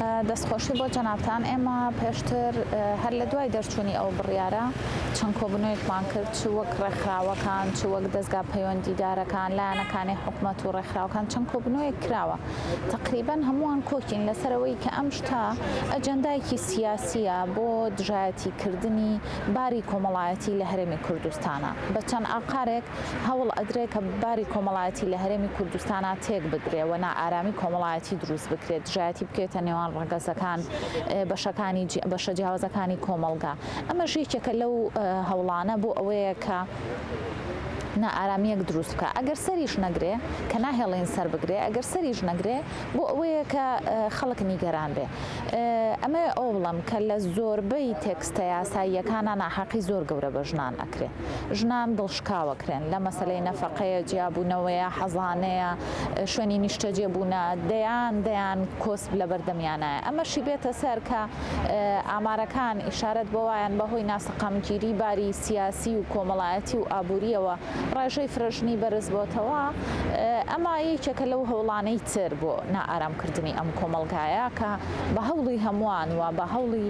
دەستخۆشی بۆ جەنابتان، ئێمە پێشتر هەر لە دوای دەرچوونی ئەو بڕیارە چەند کۆبوونەوەیەکمان کرد چ وەک ڕێکخراوەکان چ وەک دەزگا پەیوەندیدارەکان لایەنەکانی حکومەت و ڕێکخراوەکان چەند کۆبوونەوەیەک کراوە تەقریبەن هەمووان کۆکین لەسەر ئەوەی کە ئەم شتە ئەجەندایەکی سیاسییە بۆ دژایەتیکردنی باری کۆمەڵایەتی لە هەرێمی کوردستانە بە چەند ئاقارێک هەوڵ ئەدرێ کە باری کۆمەڵایەتی لە هەرێمی کوردستانا تێک بدرێ و نائارامی کۆمەڵایەتی دروست بکرێت، دژایەتی بکەوێتە نێوان ڕەگەزەکان، بەشەکانی بەشە جیاوازەکانی کۆمەڵگا. ئەمەش یەکێکە لەو هەوڵانە بۆ ئەوەیە کە نائارامییەک دروست بکا. ئەگەر سەریش نەگرێ، کە ناهێڵین سەر بگرێ، ئەگەر سەریش نەگرێ بۆ ئەوەیە کە خەڵک نیگەران بێ. ئەمەوێ ئەوە بڵێم کە لە زۆربەی تێکستە یاساییەکانا ناحەقی زۆر گەورە بە ژنان ئەکرێ. ژنان دڵشکاوەکرێن لە مەسەلەی نەفەقەیە، جیابوونەوەیە، حەزانەیە، شوێنی نیشتەجێبوونە، دەیان دەیان کۆسپ لەبەردەمیانایە. ئەمەشی بێتە سەر کە ئامارەکان ئیشارەت بەوایەن بەهۆی ناسەقامگیری باری سیاسی و کۆمەڵایەتی و ئابوورییەوە ڕێژەی فرەژنی بەرزبۆتەوە، ئەمە یەکێکە لەو هەوڵانەی تر بۆ نائارامکردنی ئەم کۆمەڵگایە کە بە هەوڵی هەمووان و بە هەوڵی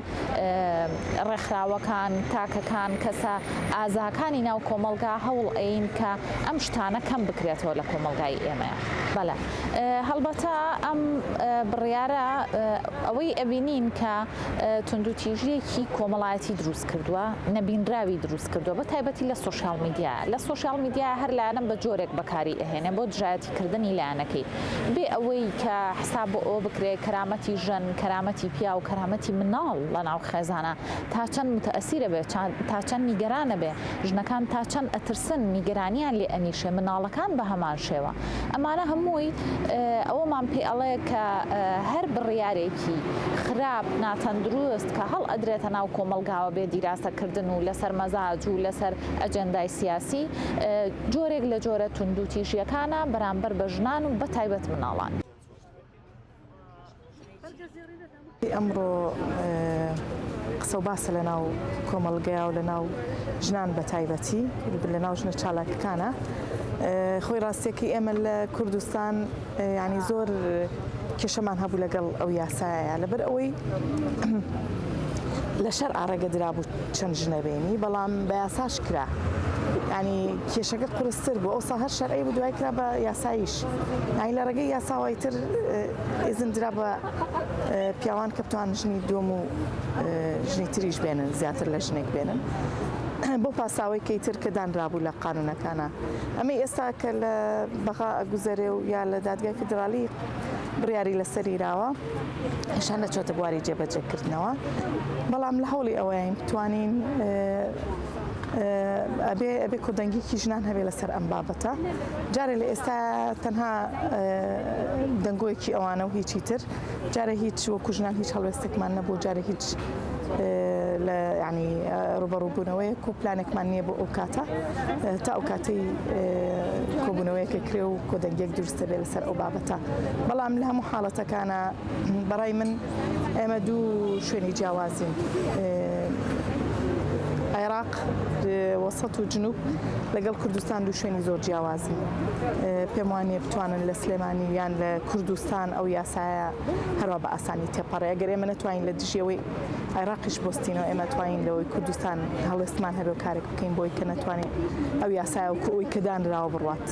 ڕێکخراوەکان، تاکەکان، کەسە ئازاکانی ناو کۆمەڵگا هەوڵ ئەین کە ئەم شتانە کەم بکرێتەوە لە کۆمەڵگای ئێمەیا. بەڵێ هەڵبەتە ئەم بڕیارە ئەوەی ئەبینین کە توندوتیژییەکی کۆمەڵایەتی دروست کردووە، نەبینراوی دروست کردووە بە تایبەتی لە سۆشیال میدیا. لە سۆشیال میدیا هەر لایەنە بە جۆرێک بەکاری ئەهێنێ بۆ دژایەتی کردنی لایەنەکەی بێ ئەوەی کە حساب بۆ ئەوە بکرێ کەرامەتی ژن، کەرامەتی پیاو، کەرامەتی مناڵ لە ناو خێزانا تا چەند موتەئەسیر ئەبێ، تا چەند نیگەران ئەبێ، ژنەکان تا چەند ئەترسن، نیگەرانیان لێ ئەنیشێ، مناڵەکان بە هەمان شێوە. ئەمانە هەمووی ئەوەمان پێ ئەڵێ کە هەر بڕیارێکی خراپ، ناتەندروست کە هەڵئەدرێتە ناو کۆمەڵگاوە بێ دیراسە کردن و لەسەر مەزاج و لەسەر ئەجێندای سیاسی، جۆرێک لە جۆرە توندوتیژییەکانە بەرامبەر بە ژنان و بەتایبەت مناڵان. ئەمڕۆ قسە و باسە لە ناو کۆمەڵگەیا و لە ناو ژنان بە تایبەتی لە ناو ژنە چالاکەکانە خۆی ڕاستیەکەی ئێمە لە کوردستان ینی زۆر کێشەمان هەبوو لەگەڵ ئەو یاسایە لەبەر ئەوەی لە شەر ئاڕێگە درابوو چەند ژنە بێنی بەڵام بە یاساش کرا ینی کێشەکە قورستر بوو ئەوسا هەر شەرعی بوو دوای کرا بە یاساییش یانی لە ڕێگەی یاساوە ئیتر ئیزن درا بە پیاوان کە بتوان ژنی دووەم و ژنی تریش بێنن زیاتر لە ژنێک بێنن بۆ پاساوەی کەیتر کە دانرابوو لە قانونەکانە ئەمەی ئێستا کە لە بەغا ئەگوزەرێ و یا لە دادگای فیدرالی بڕیاری لەسەری راوە هێشتا نەچۆتە بواری جێبەجێکردنەوە بەڵام لە هەوڵی ئەوەین بتوانین ئەبێ ئەبێ کۆدەنگیکی ژنان هەبێ لەسەر ئەم بابەتە جارێ لە ئێستا تەنها دەنگۆیەکی ئەوانە و هیچی تر جارێ هیچ وەکو ژنان هیچ هەڵوێستێکمان نەبوو جارێ هیچ لە ینی ڕوبەڕووبوونەوەیەک و پلانێکمان نییە بۆ ئەو کاتە تا ئەو کاتەی کۆبوونەوەیەکە کرێ و کۆدەنگێک دروستە بێ لەسەر ئەو بابەتە بەڵام لە هەموو حاڵەتەکانە بەڕای من ئێمە دوو شوێنی جیاوازین عێراق وەسەت و جنوب لەگەڵ کوردستان دوو شوێنی زۆر جیاوازن پێم وانییە بتوانن لە سلێمانی یان لە کوردستان ئەو یاسایە هەروا بە ئاسانی تێپەڕێ ئەگەر ئێمە نەتوانین لە دژی ئەوەی عێراقیش بۆستینەوە ئێمە توانین لەوەی کوردستان هەڵوێستمان هەبێ و کارێک بکەین بۆی کە نەتوانین ئەو یاسایە وەکو ئەوی کە دانراوە بڕوات.